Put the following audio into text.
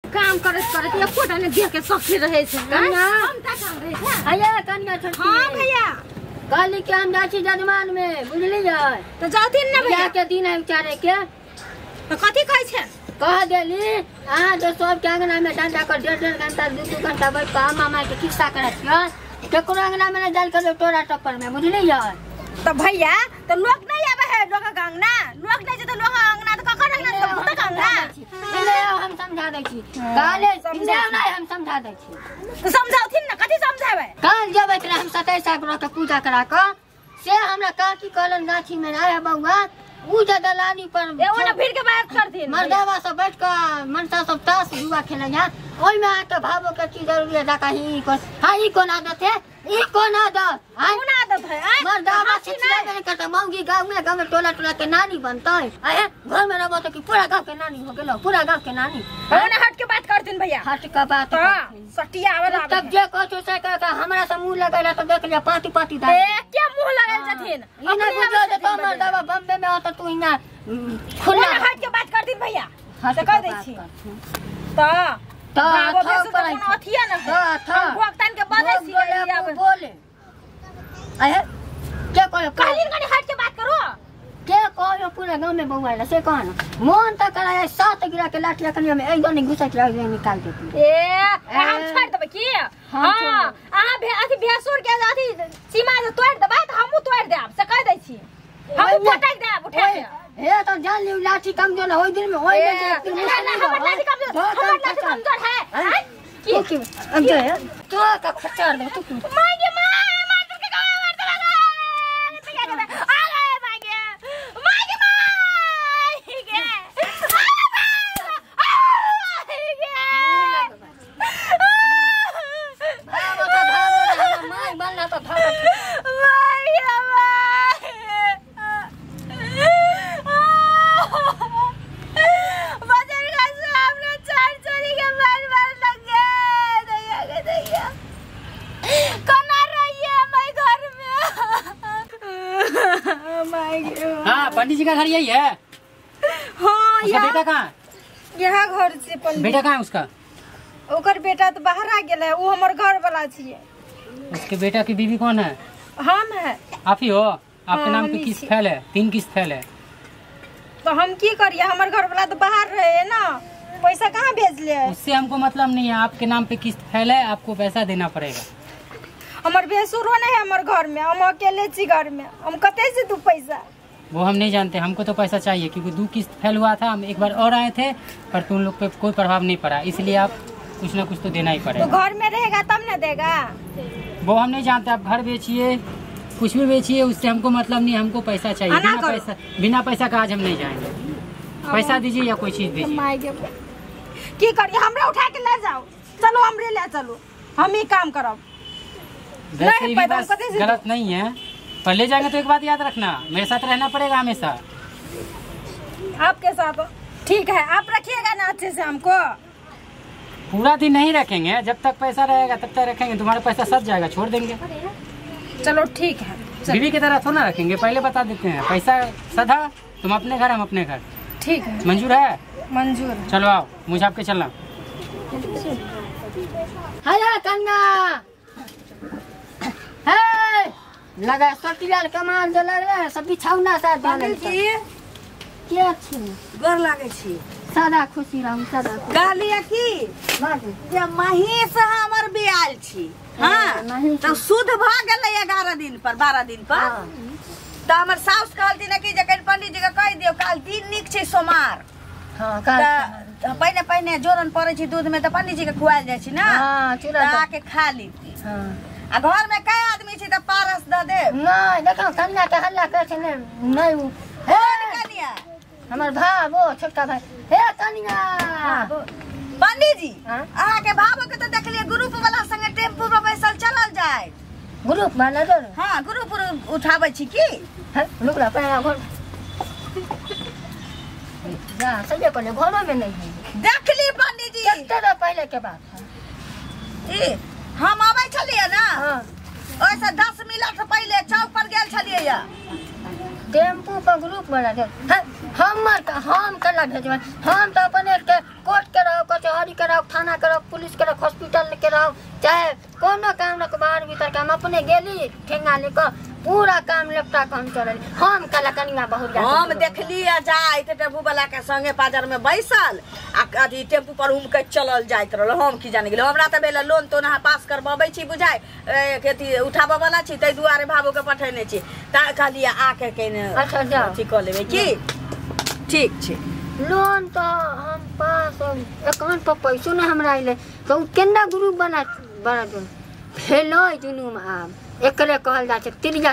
काम करैत करैत एकोटा ने देह के सखी रहै छै। कन्या। हम ता काम रहै छै। अये कन्या छोटकी। हाँ भैया। कहली कि हम जाइ छी जजमान में, बुझलियै? तो जाथिन ने भैया। बियाह के दिन है बेचारे के। तो कथी कहै छै? कह देली अहाँ जे सबके अंगना में डंडा कर डेढ़ डेढ़ घंटा दू दू घंटा बैठ कऽ मामा के खिस्सा करै छियै, केकरो अंगना में नहीं जाल कर टोरा टप्पर में, बुझलियै? तो भैया तो लोग नहीं आवे है लोग के अंगना, लोग नहीं जेते लोग अंगना तो ककर अंगना तो भूतक अंगना। इने हम समझा दै छी। काले इने नहीं हम समझा दै छी। तो समझाउथिन ना, कथी समझाबै? काल जेबै त हम 27 साल के पूजा करा क से हमरा काकी कहलन गाछी में आए बौआ, उ जे दलानी पर एगो ना भीड़ के बात करथिन। मर्दावा सब बैठ क मनसा सब ताश जुआ खेलै है, ओइ में आके भावो के की जरूरी है? कहीं कोन हां ई कोन आदत है, ई कोन आदत? हां कोन आदत है? मर्दावा छिछला नहीं करता, मौगी गांव में गांव में टोला टोला के नानी बनतै। आए घर में रहबो त कि पूरा गांव के नानी हो गेलो, पूरा गांव के नानी। हां ना हट के बात करथिन भैया, हट के बात करथिन। सटिया आवे ला तब जे कहतो से कह हमरा से मुंह लगैला त देख लिया पाती पाती दा। ए क्या मुंह लगैल जथिन? ई ना बुझो जे तो मर्दावा बम्बे में आता तू इना खुला हट के बात करथिन भैया। से कह दै छी त त कोनो अथिया न है, हम भगतान के बजै छी बोले। आए के कहो कहलिन कनी हट के बात करो। के कहो पूरा गांव में बौआइला से कहो न मोन त कराय 7 गिरा के लाठी अखनी में एक दनी घुसा के निकाल देती। ए हम छोड़ देबै की? हां अहाँ अथी भेसुर के अथी सीमा जे तोड़ देबै त हमहु तोड़ देब से कह दै छी, हमहु पटक देब उठा के। हे त जान लिउ लाठी कमजोर होई दिन में होई जे एक दिन ना हमर लाठी कमजोर, हमर लाठी कमजोर है। की की अब जे तो का खचार दे तू मांगे मां मार के गाय मार दे आ गए मांगे मांगे मांगे भागो तो भागो रे मां बनना तो भागो। हाँ पंडित जी का घर यही है। हाँ उसका बेटा कहाँ है? यहाँ घर से पंडित। बेटा कहाँ है उसका? ओकर बेटा तो बाहर आ गेल है, वो हमार घर वाला छिए। उसके बेटा की बीवी कौन है? हम है। आप ही हो? आपके हाँ, नाम पे किस्त फैल है, 3 किस्त फैल है। तो हम की करिए, हमार घर वाला तो बाहर रहे ना, पैसा कहाँ भेज ले? उससे हमको मतलब नहीं है, आपके नाम पे किस्त फैल है, आपको पैसा देना पड़ेगा। हमार भेसुरो नहीं है हमार घर में, हम अकेले छी घर में, हम कते से दू पैसा? वो हम नहीं जानते, हमको तो पैसा चाहिए क्योंकि 2 किस्त फेल हुआ था, हम एक बार और आए थे पर तुम लोग पे कोई प्रभाव नहीं पड़ा, इसलिए आप कुछ ना कुछ तो देना ही पड़ेगा। तो घर में रहेगा तब ना देगा? वो हम नहीं जानते, आप घर बेचिए कुछ भी बेचिए उससे हमको मतलब नहीं, हमको पैसा चाहिए। बिना पैसा, बिना पैसा का आज हम नहीं जाएंगे। पैसा दीजिए या कोई चीज दीजिए। की करिए, हमरा उठा के ले जाओ, चलो हमरे ले चलो, हम ही काम करब। वैसे भी बात गलत नहीं है, पर ले जाएंगे तो एक बात याद रखना, मेरे साथ रहना पड़ेगा हमेशा। आपके साथ ठीक है, आप रखिएगा ना अच्छे से हमको। पूरा दिन नहीं रखेंगे, जब तक पैसा रहेगा तब तक रखेंगे, तुम्हारा पैसा सच जाएगा छोड़ देंगे। चलो ठीक है, बीवी की तरह थोड़ा रखेंगे, पहले बता देते हैं। पैसा सधा, तुम अपने घर हम अपने घर। ठीक है, मंजूर है? मंजूर। चलो आओ, मुझे आपके चलना। कन्या लगा सटियाल कमाल जे लग रहा है सब बिछौना सा डालल जी के छी गोर लागे छी। सदा खुशी रहू सदा। कहलिए की जे महीष हमर बियाल छी। हां त शुद्ध भ गेलै 11 दिन पर 12 दिन पर। त हमर साउस कहलथिन कि जे कनि पंडित जी के कहि दियौ काल दिन नीक छै सोमार। हां काल पहिने पहिने जोरन पड़ै छै दूध में त पंडित जी के खुआल जाइ छै ना। हां चूड़ा के खा लीती। हां आ घर में कई आदमी छी त पारस the देब। नहीं देखो कन्या के हल्ला करे छै ने नहीं उ हे कन्या हमर भाव वो छोटका भाई हे कन्या। पंडित जी अहाँ के भाव के त देखलिए ग्रुप वाला संगे टेम्पू पर बैसल चलल जाय। ग्रुप वाला जो? हां ग्रुप उठाबै छी की? रुक ला पहला घर जा सजे पहले घरों में नहीं है। देखली पंडित जी कितना पहले के बात है ई हम आबै छलियै ना। हां ओइसे 10 मिनट पहिले चौक पर गेल छलियै या टेम्पू पर ग्रुप बना दे। हमर हम कला भेजबै, हम तो अपने के कोर्ट के रहो कछ कचहरी के रहो, थाना के रहो, पुलिस के रहो, हॉस्पिटल के रहो, चाहे कोनो काम रहो, बाहर भीतर के हम अपने गेली ठेंगा लेकर पूरा काम लपटा के हम चलली। हम कला कनिया बहुत हम देखली आ जाइत टेम्पू वाला के संगे बाजार में बैसल आ अथी टेम्पू पर उम के चलल जाइत रहल। हम की जाने गेल, हमरा त भेल लोन तोन अहाँ पास करबबै छी बुझाइ अथी उठाबऽ वाला छी, ताहि दुआरे भाबो के पठेने छी। ता कहलियै आके केने अच्छा जाओ अथी कऽ लेबै की। ठीक छै। लोन तो हम पास अकाउंट पर पैसो नहीं हमरा अइले तो उ केना ग्रुप बना बना दू भेलै दुनू में। आब एकरे कहल जाइ छै तिरिया।